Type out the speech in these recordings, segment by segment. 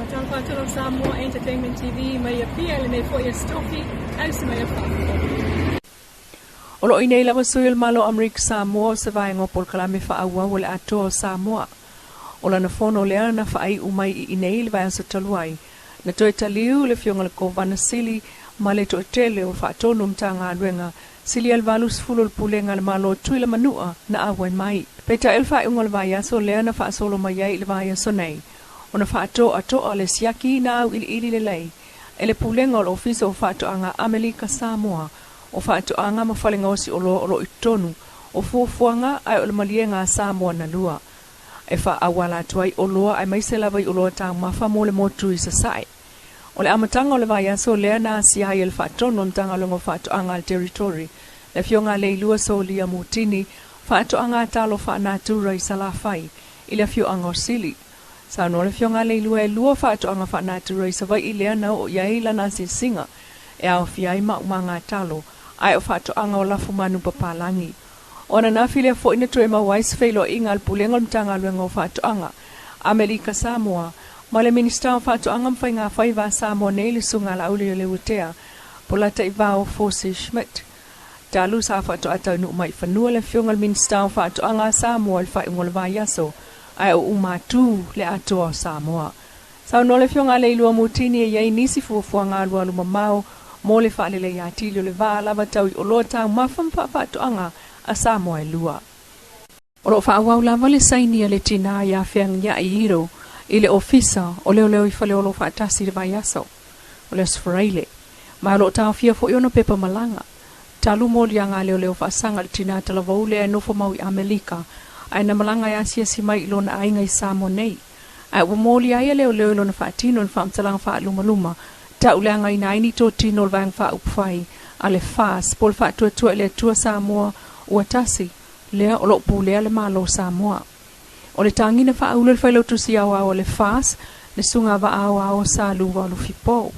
Faatalofa atu lau Samoa Entertainment TV mai Apia i lenei foi Aso Tofi, ausi mai a faafofoga. O lo o i inei lava sui o le Malo o Amerika Samoa o se vaega o polokalame faaauau o le Atoa o Samoa. O lana fono lea na faaiu mai i inei i le vaiaso talu ai, na toe taliu le Afioga i le Kovana Sili ma le toatele o faatonu o Matagaluega Sili a le 80 o le Pulega a le Malo o Tuila Manua na auai mai. Peitai o le faaiuga o le vaiaso lea na faasolo mai ai i le vaiaso nei, ona faatoatoa le siaki na auiliili lelei e le Pulega o le Ofisa o Faatoaga Amelika Samoa o Faatoaga ma Fale Gaosi Oloa o lo o i totonu o fuafuaga ae o le maliega a Samoa na lua e faaauala atu ai oloa aemaise lava i oloa taumafa mo le motu i Sasae. O le amataga o le vaiaso lea na asia ai e le Faatonu o le Matagaluega o Faatoaga a le Territory, le Afioga a Leilua Solia Mutini, Faatoaga a Talo Faanatura i Salafai, i le afioaga o Sili. Saunoa le Afioga a Leilua e lua faatoaga faanatura i Savaii lea na oo i ai lana asiasiga e aofia ai maumaga talo ae o faatoaga o lafumanu papalagi. O ananafi lea foi na toe maua ai se feiloaiga a le Pulega o le Matagaluega o Faatoaga, Amelika Samoa, ma le Minisita o Faatoaga ma Faiga Faiva a Samoa nei le Susuga Laauli Leuatea Polataivao Fosi Schmidt. Talu sa faatoa taunuu mai i fanua le Afioga i le Minisita o Faatoaga a Samoa i le faaiuga o le vaiaso, ae o uma atu le atoa o Samoa. Saunoa le Afioga a Leilua Mutini e i ai nisi fuafuaga alualu mamao mo le faaleleia atili o le va lava tau i oloa taumafa ma faafaatoaga a Samoa e lua. O lo o faaauau lava le saini a le tinā iā Feagiai Iro i le Ofisa o Leoleo i Faleolo faatasi i le vaiaso o le Aso Faraile, ma o lo o taofia foi ona pepa malaga. Talu moliaga a leoleo faasaga i le tinā talavou lea e nofo mau i Amelika ae na malaga e asiasi mai i lona aiga i Samoa nei. Ae ua moli ai a leoleo i lona faatino i le faamatalaga faalumaluma tauleagaina ai ni totino o le Vaega Faaupufai a le FAS po o le Faatuatua i le Atua Samoa ua tasi lea o lo o pulea le Malo o Samoa. O le tagina faaulu e le Failautusi Aoao a le FAS, le Susuga Vaaoao Sa Luva Lufipo.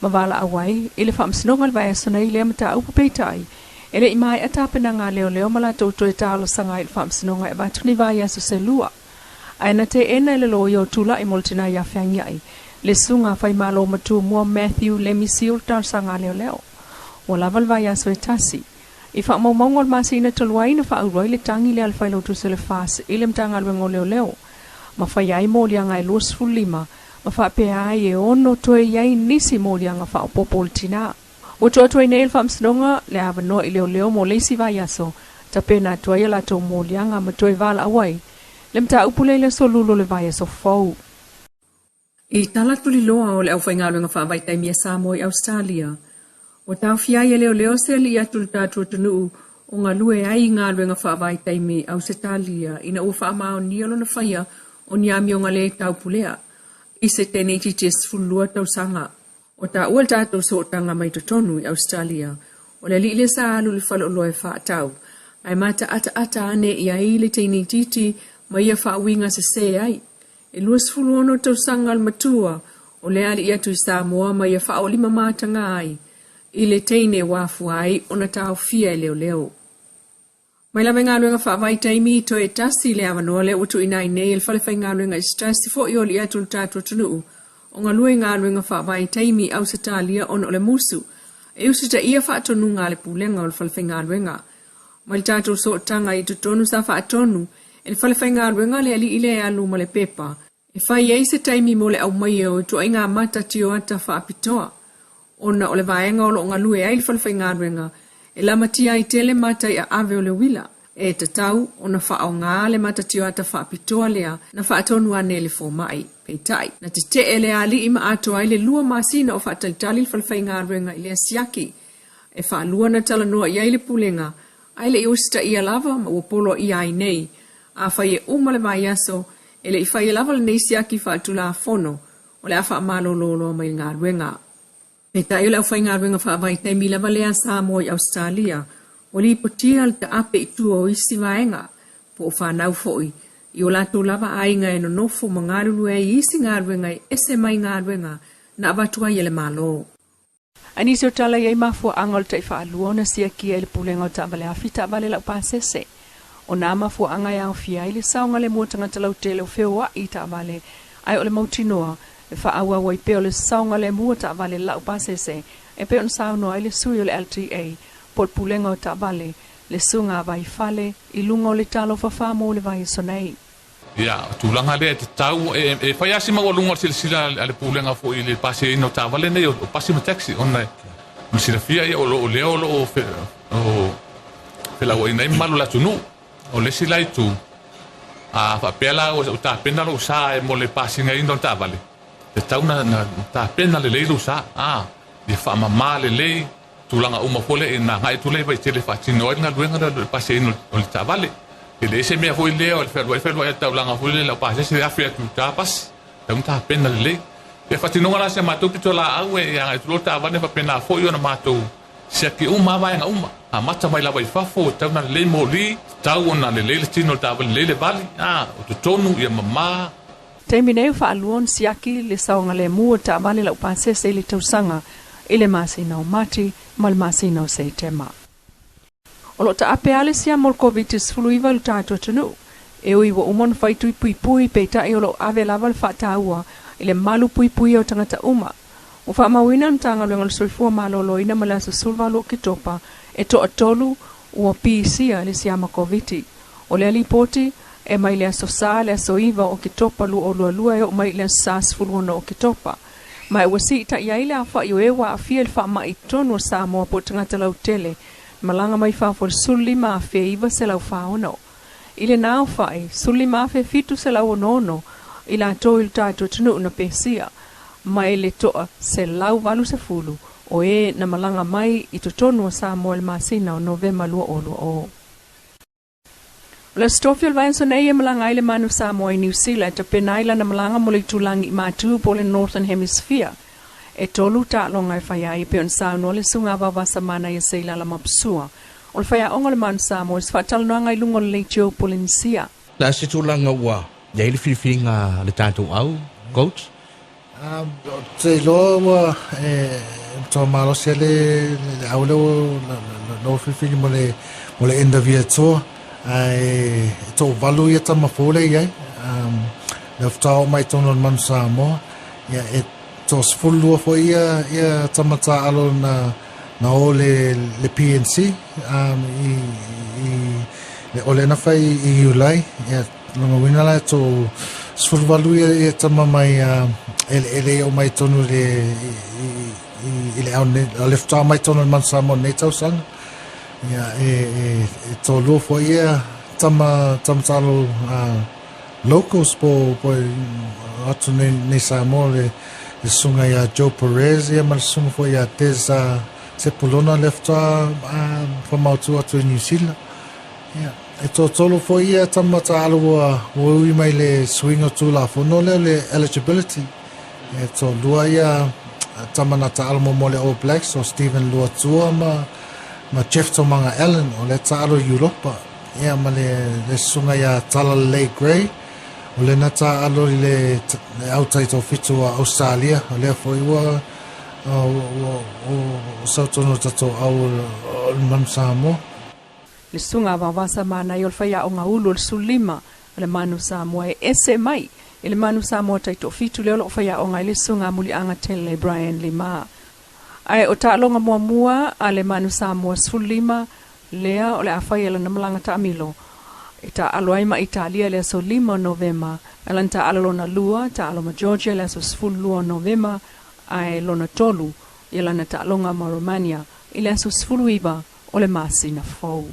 Ma valaau ai i le Faamasinoga i le vaiaso nei lea mataupu peitai, e le i maea tapenaga a leoleo ma latou toe talosaga ai i le Faamasinoga e avatu ni vaiaso se lua. Ae na teena e le loia o Tulai mo le tina ia Feagiai, le Susuga Faimalo Matumua Matthew Lemisi o le talosaga a leoleo. Ua lava le vaiaso e tasi. I faamaumauga o le masina talu ai na faaulu ai le tagi lea a le Failautusi o le FAS i le Matagaluega o Leoleo ma faia ai moliaga e 25 ma faapea ai e ono toe i ai nisi moliaga faaopoopo o le tina. Ua tuu atu ai nei e le Faamasinoga le avanoa i leoleo mo le isi vaiaso tapena atu ai a latou moliaga ma toe valaau ai le mataupu lea i le aso Lulu o le vaiaso fou. I tala tuliloa o le aufaigaluega faavaitaimi a Samoa i Ausetalia, ua taofia ai e leoleo se alii atu i le tatou atunuu o galue ai i galuega faavaitaimi i Ausetalia ina ua faamaonia lona faia o ni amioga le taupulea i se teine itiiti e 12 tausaga. Ua taua le tatou sootaga mai totonu i Ausetalia, o le alii lea sa alu i le faleoloa e faatau, ae mataataata ane i ai le teine itiiti ma ia faauiga sese ai. E 26 tausaga le matua o le alii atu i Samoa ma ia faaolimamataga ai i le teine ua afua ai ona taofia e leoleo. Mai lava i galuega faavaitaimi, toe tasi le avanoa lea ua tuuina ai nei e le Fale Faigaluega i se tasi foi o alii atu o le tatou atunuu o galue i galuega faavaitaimi i Ausetalia ona o le musu e usitaia faatonuga a le Pulega o le Fale Faigaluega. Mai le tatou sootaga i totonu sa faatonu e le Fale Faigaluega le alii lea e alu ma le pepa e fai ai se taimi mo le aumaia o ituaiga mata tioata faapitoa ona o le vaega o lo o galue ai le Fale Faigaluega e lamatia ai tele mata i aave o le uila. E tatau ona faaaoga le mata tioata faapitoa lea na faatonu ane e le fomai. Peitai, na tetee le alii ma atoa ai le 2 masina o faatalitali le Fale Faigaluega i lea siaki. E faalua na talanoa i ai le Pulega, ae le i usitaia lava ma ua poloaia ai nei. Afai e uma le vaiaso, e le i faia lava lenei siaki faaletulafono, o le a faamalolo loa mai le galuega. Peitai o le aufaigaluega faavaitaimi lava lea a Samoa i Ausetalia, ua lipotia le taape i tua o isi vaega, po o fanau foi, i o latou lava aiga e nonofo ma galulue ai i isi galuega e ese mai galuega na avatu ai e le Malo. Ae nisi o tala i ai mafuaaga o le taifaalua ona siakia i le Pulega o Taavale Afi Taavale Laupasese. O nā mafuaaga e aofia ai le saogalemu o tagata lautele o feoaʻi i taavale, ae o le mautinoa Le faaauau ai pea o le saogalemu o taavale laupasese e pei ona saunoa ai le sui o le LTA po o le Pulega o Taavale, le Susuga a Vaifale i luga o le Talofa Fa mo le vaiaso nei. Ia, o tulaga lea e tatau, e fai lava si maualuga o le silasila a le Pulega foi i le pasiaina o taavale nei o pasi ma taxi, ona e silafia ia, o lo o lea o lo o felauaiina ai mamalu o le atunuu. O le isi la itu, a faapea la ua tapena lou sa mo le pasigaina o le taavale, e tatau na tapena lelei lou sa, a ia faamama lelei tulaga uma foi lea ina agai atu lea i Vaitele e faatino ai le galuega lea o le pasiaina o le taavale. E leai se mea foi lea o le fealuai fealuai a le taulaga foi lea laupasese e afe atu i uta pasi, tatau ona tapena lelei. Ia faatinoga la si a matou pitolaau e agai atu loa le taavale faapena foi ona matou siaki uma lava vaega uma, amata mai lava i fafo, e tatau ona lelei moli, tatau ona lelei le tino o le taavale, lelei le vali, a o totonu ia mama. Taimi nei ua faalua ona siaki le saogalemu o taavale laupasese i le tausaga i le masina o Mati ma le masina o Setema. O lo o taape lava le siama o le Koviti-19 i lo tatou atunuu. E ui ua uma ona fai tui puipui, peitai o lo o ave lava le faataua i le malu puipuia o tagata uma. Ua faamauina le Matagaluega o le Soifua Maloloina ma le aso 18 Oketopa e toatolu ua pisia le siama Koviti. O lea lipoti e mai le aso Sa le aso 9 o Oketopa 2022 e oo mai i le aso Sa 16 Oketopa. Ma ua siitai ai le aofai o e ua aafia i le faamai i totonu o Samoa po o tagata lautele malaga mai fafo i le 15,946. I lena aofai, 15,766 i latou i lo tatou atunuu na pesia, mai le toa 180 o e na malaga mai i totonu o Samoa i le masina o Novema 2020. O le Aso Tofi o le vaiaso nei e malaga ai le Manu Samoa i Niu Sila e tapena ai lana malaga mo le itulagi i Matu po o le Northern Hemisphere. E tolu taaloga e fai ai e pei ona saunoa le Susuga a Vaovasa Manaia Seilala Mapusua o le faiaoga o le Manu Samoa i se faatalanoaga i luga o le leitio Polenisia. Le a se tulaga ua i ai le filifiliga a le tatou au, coach? Ou te iloa ua e matua malosi ai le au lea ua filifili mo le mo le end of year tour ae e toavalu ia tama fou lea i ai. Lea faatoa oo mai i totonu o le Manu Samoa. Ia e toasefululua foi ia ia tama taaalo na na o le le PNC i i le o lea na fai i Iulai. Ia lona uiga la e 18 ia ia tama mai eleele i oo mai totonu i le i le ao nei o le faatoa mai totonu o le Manu Samoa i lenei tausaga. Ia e e e toalua foi ia tama tama taalo locals po po atu nei nei Samoa le le susuga ia Joe Perez ia ma le susuga foi ia Des Sepulona lea faatoa faamautu atu i New Zealand. Ia, e toatolu foi ia tama taalo ua ua ui mai le suiga o Tulafono lea le eligibility. E toalua ia tama na taalo mo le All Blacks o Steven Luatua ma ma Jeff Tomaga Allen o lea taalo i Europa. Ia ma le le susuga ia Talalelei Gray o lea na taalo i le le au taitoafitu a Australia o lea foi ua ua ua sau tonu o tatou au o le Manu Samoa. Le susuga a Vaovasa Manaia o le faiaoga ulu o le 15 o le Manu Samoa e ese mai i le Manu Samoa taitoafitu lea o lo o faiaoga ai le susuga a Muliaga Tele Brian Lima. Ae o taaloga muamua a le Manu Samoa 15 lea o le a fai e lana malaga taamilo e taaalo ai ma Italia i le aso 5 o Novema, ae lana taaalo lona lua, taaalo ma Georgia i le aso 12 o Novema, ae lona tolu ia lana taaloga ma Romania i le aso 19 o le masina fou.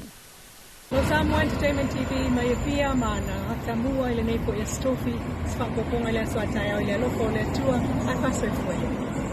Mo Samoa Entertainment TV mai Apia ma ana atamua i lenei foi Aso Tofi, se faaopoopoga i le aso a taeao i le alofa o le Atua, ae faasoifua ia.